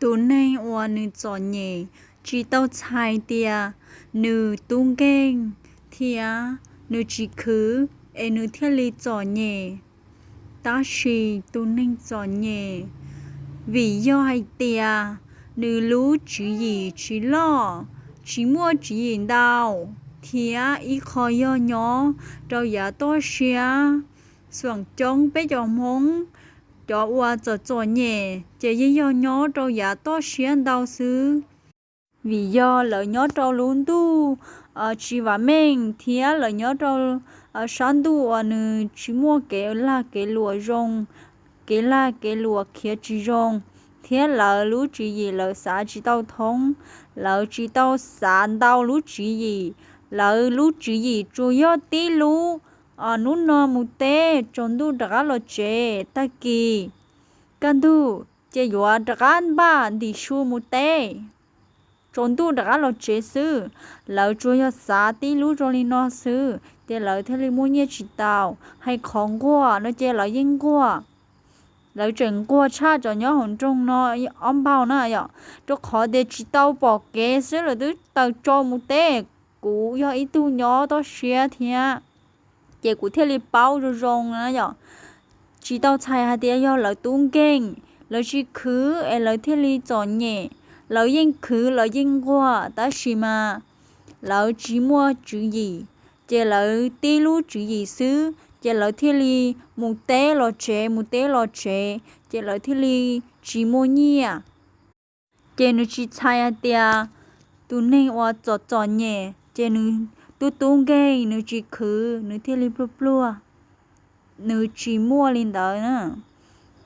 Tus neeg uas nws txom nyem tsis tau txhais tias nws tub nkeeg thiab nws tsis khwv es nws thiaj li txom nyem. Tab sis tus neeg txom nyem vim yog hais tias nws lub tswv yim tsis loj, tsis muaj tswv yim ntau, thiab ib qho yog nyob rau yav toj siab. Xoom coob peb cov Hmoob, cov uas txom txom nyem ces yeej yog nyob rau yav toj siab ntau xwb. Vim yog lawv nyob rau lub ntuj tsis vam meej thiab lawv nyob rau sab ntuj uas nws tsis muaj kev lag kev luam zoo, kev lag kev luam khiav tsis zoo, thiab lawv lub tswv yim lawv xav tsis tau thoob, lawv tsis tau xav ntau lub tswv yim. Lawv lub tswv yim tsuas yog tib lub, hnub no mus teb, tsaus ntuj rov qab los tsev, tag kis kaj ntug ces yuav rov qab npaj ntim su mus teb, tsaus ntuj rov qab los tsev xwb. Lawv tsuas yog xav tib lub zoo li no xwb ces lawv thiaj li muaj nyiaj tsis tau. Hais qhov nquag no ces lawv yeej nquag, lawv tseem nquag tshaj cov nyob hauv nroog no ob npaug na yom, rau qhov tias tsis tau pom kev xwb lawv twb taws tsau mus teb. Kuv yog ib tug nyob toj siab thiab ces kuv thiaj li paub zoo zoo na yom. Tsis tau txhais hais tias yog lawv tub nkeeg, lawv tsis khwv es lawv thiaj li txom nyem. Lawv yeej khwv, lawv yeej nquag, tab sis mas lawv tsis muaj tswv yim, ces lawv tib lub tswv yim xwb ces lawv thiaj li mus teb los tsev, mus teb los tsev, ces lawv thiaj li tsis muaj nyiaj. Ces nws tsis txhais hais tias tus neeg uas txom txom nyem ces nws tub tub nkeeg, nws tsis khwv nws thiaj li pluag pluag, nws tsis muaj li ntawd na.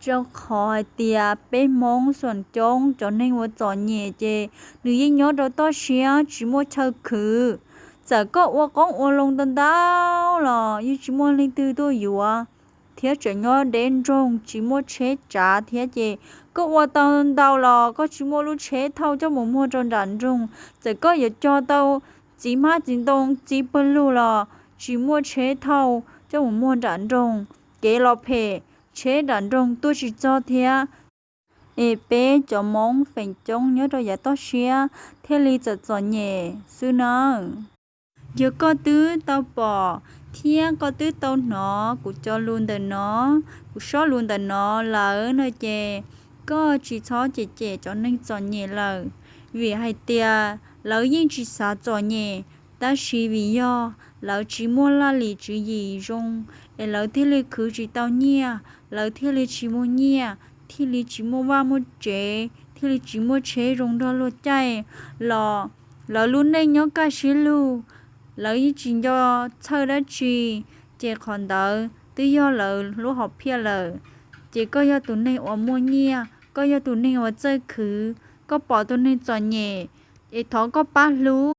Rau qhov hais tias peb Hmoob xoom coob cov neeg uas txom nyem ces nws yeej nyob rau toj siab tsis muaj chaw khwv. Txawm koj ua qoob ua loo ntau ntau los yeej tsis muaj leej twg tuaj yuav, thiab tseem nyob deb nroog tsis muaj tsheb tsav thiab ces koj ua tau ntau los koj tsis muaj lub tsheb thauj coj mus muag rau nram nroog. Txawm koj yuav cog tau txiv hmab txiv ntoo txiv pawg lug los tsis muaj tsheb thauj coj mus muag nram nroog, kev los phem, tsheb nram nroog tuaj tsis txog thiab. Es peb cov Hmoob feem coob nyob rau yav toj siab thiaj li txawm txom nyem xwb nawb. Yog koj twb tau pom thiab koj twb tau hnov kuv cov lus ntawm no, kuv sob lus ntawm no lawm no ces koj tsis txhob cem cem cov neeg txom nyem lawm, vim hais tias lawv yeej tsis xav txom nyem, tab sis vim yog lawv tsis muaj laj lim tswv yim zoo es lawv thiaj li khwv tsis tau nyiaj, lawv thiaj li tsis muaj nyiaj, thiaj li tsis muaj vaj muaj tsev, thiaj li tsis muaj tsheb zoo nrog luag caij los lawv lub neej nyob kaj siab lug, lawv yeej tsis nco txhawj dab tsi, ces qhov ntawd twb yog lawv lub hom phiaj lawm. Ces koj yog tus neeg uas muaj nyiaj, koj yog tus neeg uas txawj khwv, koj pom tus neeg txom nyem es thov koj pab hlub,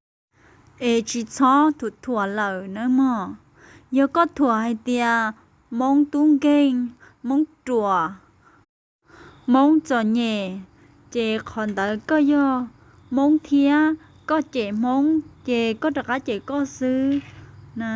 es tsis txhob thuam thuam lawm nawb mog. Yog koj thuam hais tias Hmoob tub nkeeg, Hmoob ruam, Hmoob txom nyem, ces qhov ntawd koj yog Hmoob thiab koj cem Hmoob ces koj rov qab cem koj xwb na,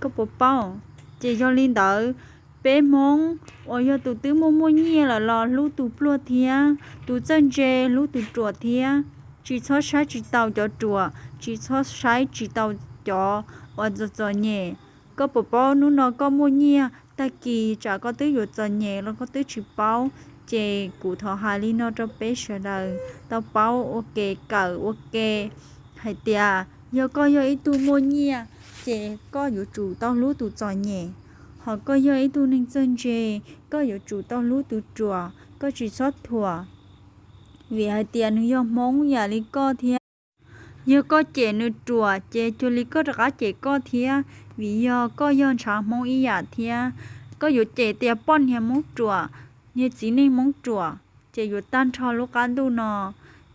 koj puas paub? Ces yog li ntawd, peb Hmoob uas yog tus twb muaj muaj nyiaj lawm los hlub tus pluag thiab, tus txawj ntse hlub tus ruam thiab. Tsis txhob saib tsis taus cov ruam, tsis txhob saib tsis taus cov uas txom txom nyem. Koj puas paub hnub no koj muaj nyiaj, tag kis tsam koj twb yuav txom nyem los koj twb tsis paub. Ces kuv thov hais li no rau peb sawv daws tau paub ua ke, kawm ua ke hais tias yog koj yog ib tug muaj nyiaj, ces koj yuav tsum tau hlub tus txom nyem, hos koj yog ib tug neeg txawj ntse, koj yuav tsum tau hlub tus ruam, koj tsis txhob thuam, vim hais tias nws yog Hmoob yam li koj thiab. Yog koj cem nws ruam ces cuag li koj rov qab cem koj thiab, vim yog koj yog ntshav Hmoob ib yam thiab. Koj yuav cem tias poj niam Hmoob ruam, niag txiv neej Hmoob ruam, ces yuav tag nrho lub qab ntuj no,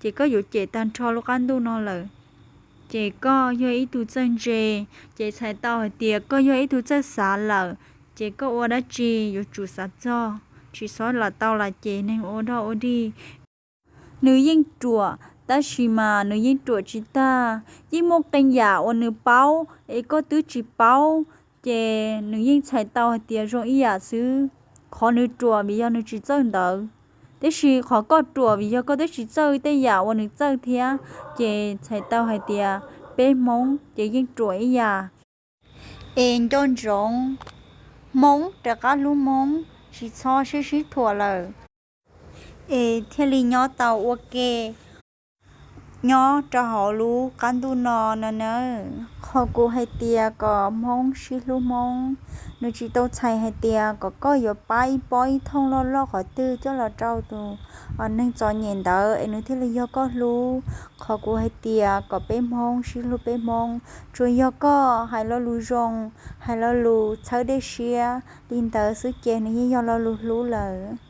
ces koj yuav cem tag nrho lub qab ntuj no lawm. Ces koj yog ib tug txawj ntse, ces txhais tau hais tias koj yog ib tug txawj xav lawm, ces koj ua dab tsi yuav tsum xav txog, tsis txhob lam tau lam cem neeg ua dog ua dig. Nws yeej ruam, tab sis mas nws yeej ruam tsis tag, yeej muaj qee yam uas nws paub es koj twb tsis paub, ces nws yeej txhais tau hais tias zoo ib yam xwb. Qhov nws ruam vim yog nws tsis txawj ntawd, Tab sis qhov koj ruam vim yog koj twb tsis txawj tej yam uas nws txawj thiab. Ces txhais tau hais tias peb Hmoob ces yeej ruam ib yam. Es nco ntsoov, Hmoob rov qab hlub Hmoob, tsis txhob sib sib thuam lawm, es thiaj li nyob tau ua ke nyob rau hauv lub qab ntuj no no nawb. Qhov kuv hais tias kom Hmoob sib hlub Hmoob, nws tsis tau txhais hais tias kom koj yuav pab ib pob ib thooj loj loj qhov twg coj los rau tus neeg txom nyem ntawd es nws thiaj li yog koj hlub. Qhov kuv hais tias kom peb Hmoob sib hlub peb Hmoob, tsuas yog koj hais lo lus zoo, hais lo lus txhawb dej siab li ntawd xwb ces nws yeej yog lo lus hlub lawm.